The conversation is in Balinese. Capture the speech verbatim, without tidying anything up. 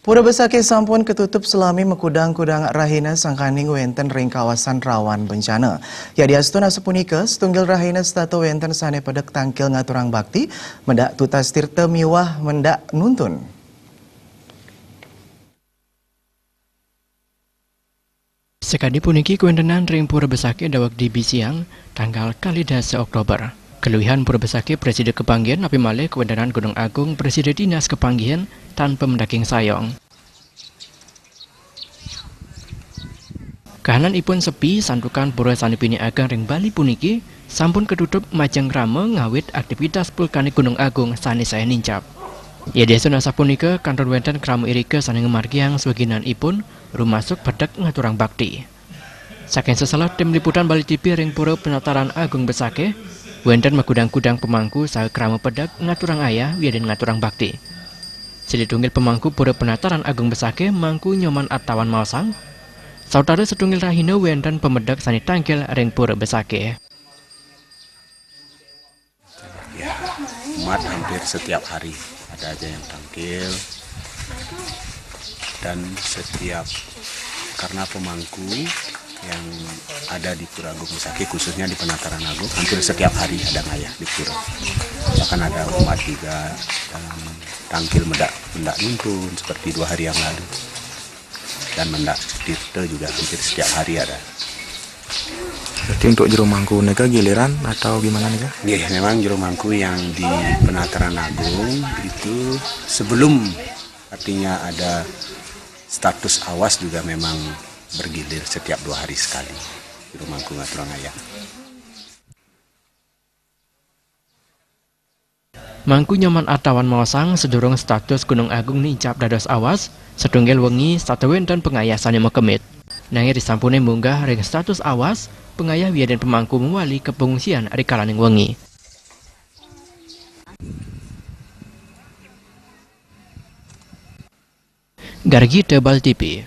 Pura Besakih sampun ketutup selami makudang-kudang rahina sangkaning wenten ring kawasan rawan bencana. Yadiastun asapunika, setunggal rahina setata wenten sane pedek tangkil ngaturang bakti, mendak tutas tirta miwah mendak nuntun. Sakadi puniki kawentenan ring Pura Besakih daweg dibi siang, tanggal kalih dasa Oktober. Kaluihan Pura Besakih prasida kapanggihin, napi malih kawentenan Gunung Agung prasida tinas kapanggihin tanpa mendaking sayong. Kahananipun sepi, santukan pura sane pinih ageng ring Bali puniki sampun katutup majeng krama ngawit aktivitas vulkanik Gunung Agung sane sae nincap. Yadiastun asapunika, kantun wenten krama irika sane ngamargiang swaginanipun rumasuk pedek ngaturang bakti. Saking seselah tim liputan Bali T V ring Pura Penataran Agung Besakih, wenten makudang-kudang pamangku saha krama pedek ngaturang ayah wiadin ngaturang bakti. Sida tunggil pamangku Pura Penataran Agung Besakih, Mangku Nyoman Artawan maosang, sawatara setunggil rahina wenten pamedek sane tangkil ring Pura Besakih. Ya, umat hampir setiap hari ada aja yang tangkil. Dan setiap, karena pemangku yang ada di Pura Agung Besakih, khususnya di Penataran Agung, hampir setiap hari ada ngayah di pura. Bahkan ada umat juga yang tangkil mendak, mendak nuntun seperti dua hari yang lalu. Dan mendak tirta juga hampir setiap hari ada. Berarti untuk jero mangku nika giliran atau gimana nika? Nggih, memang jero mangku yang di Penataran Agung itu sebelum, artinya, ada status awas juga memang bergilir setiap dua hari sekali. Jero mangku ngaturang ayah. Mangku Nyoman Artawan maosang, sadurung status Gunung Agung nincap dados awas, setunggil wengi setata wenten pangayah sane makemit. Nanging risampune munggah ring status awas, pangayah wiadin pamangku mawali ka pangungsian rikalaning wengi. Gargi Tebal T V.